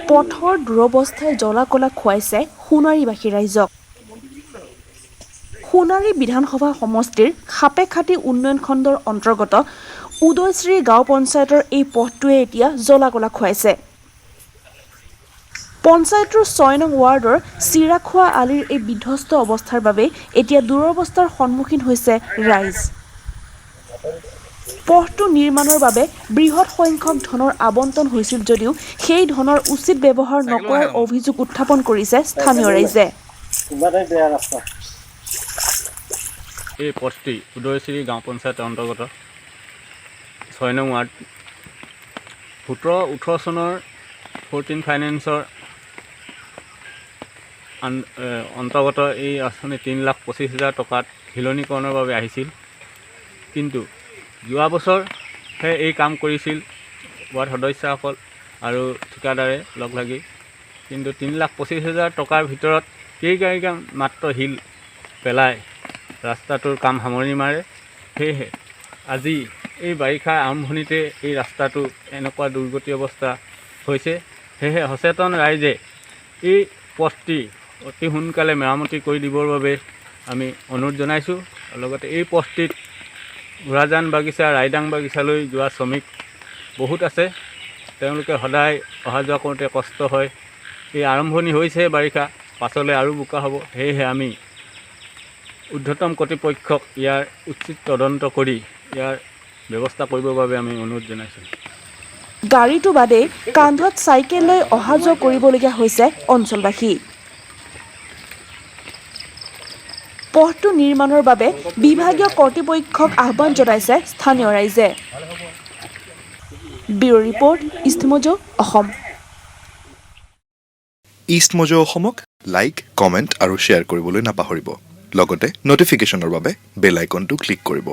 পথৰ দুৰৱস্থাই জ্বলা কলা খুৱাইছে সোণাৰীবাসী ৰাইজক। সোণাৰী বিধানসভা সমষ্টিৰ সাপেখাতী উন্নয়ন খণ্ডৰ অন্তৰ্গত উদয়শ্ৰী গাঁও পঞ্চায়তৰ এই পথটোৱে এতিয়া জ্বলা কলা খুৱাইছে। পঞ্চায়তৰ 6 নং ৱাৰ্ডৰ চিৰাখোৱা আলিৰ এই বিধ্বস্ত অৱস্থাৰ বাবে এতিয়া দুৰৱস্থাৰ সন্মুখীন হৈছে ৰাইজ। পথটো নিৰ্মাণৰ বাবে বৃহৎ সংখ্যক ধনৰ আবণ্টন হৈছিল যদিও সেই ধনৰ উচিত ব্যৱহাৰ নকৰাৰ অভিযোগ উত্থাপন কৰিছে স্থানীয় ৰাইজে। এই পথটি উদয়শ্ৰী গাঁও পঞ্চায়তৰ অন্তৰ্গত 6 নং ৱাৰ্ড 17-18 চনৰ 14 ফাইনেন্সৰ অন্তৰ্গত এই আঁচনি 3,25,000 টকাত শিলনীকৰণৰ বাবে আহিছিল। কিন্তু যোৱা বছৰহে এই কাম কৰিছিল ৱাৰ্ড সদস্যসকল আৰু ঠিকাদাৰে লগ লাগি। কিন্তু 3,25,000 টকাৰ ভিতৰত কেইগাড়ীমান মাত্ৰ শিল পেলাই ৰাস্তাটোৰ কাম সামৰণি মাৰে। সেয়েহে আজি এই বাৰিষাৰ আৰম্ভণিতে এই ৰাস্তাটো এনেকুৱা দুৰ্গতি অৱস্থা হৈছে। সেয়েহে সচেতন ৰাইজে এই পথটি অতি সোনকালে মেৰামতি কৰি দিবৰ বাবে আমি অনুৰোধ জনাইছোঁ। আৰু লগতে এই পথটিত ঘোঁৰাজান বাগিচা, ৰাইডাং বাগিচালৈ যোৱা শ্ৰমিক বহুত আছে। তেওঁলোকে সদায় অহা যোৱা কৰোঁতে কষ্ট হয়। এই আৰম্ভণি হৈছে বাৰিষা, পাছলৈ আৰু বোকা হ'ব। সেয়েহে আমি ঊৰ্ধতম কৰ্তৃপক্ষক ইয়াৰ উচিত তদন্ত কৰি ইয়াৰ ব্যৱস্থা কৰিবৰ বাবে আমি অনুৰোধ জনাইছোঁ। গাড়ীটো বাদেই কান্ধত চাইকেল লৈ অহা যোৱা কৰিবলগীয়া হৈছে অঞ্চলবাসী। পথটো নিৰ্মাণৰ বাবে বিভাগীয় কৰ্তৃপক্ষক আহ্বান জনাইছে স্থানীয় ৰাইজে। Bureau report, East Mojo, Assam. East Mojo অসমক লাইক, কমেণ্ট আৰু শ্বেয়াৰ কৰিবলৈ নাপাহৰিব। লগতে নটিফিকেশ্যনৰ বাবে বেল আইকনটো ক্লিক কৰিব।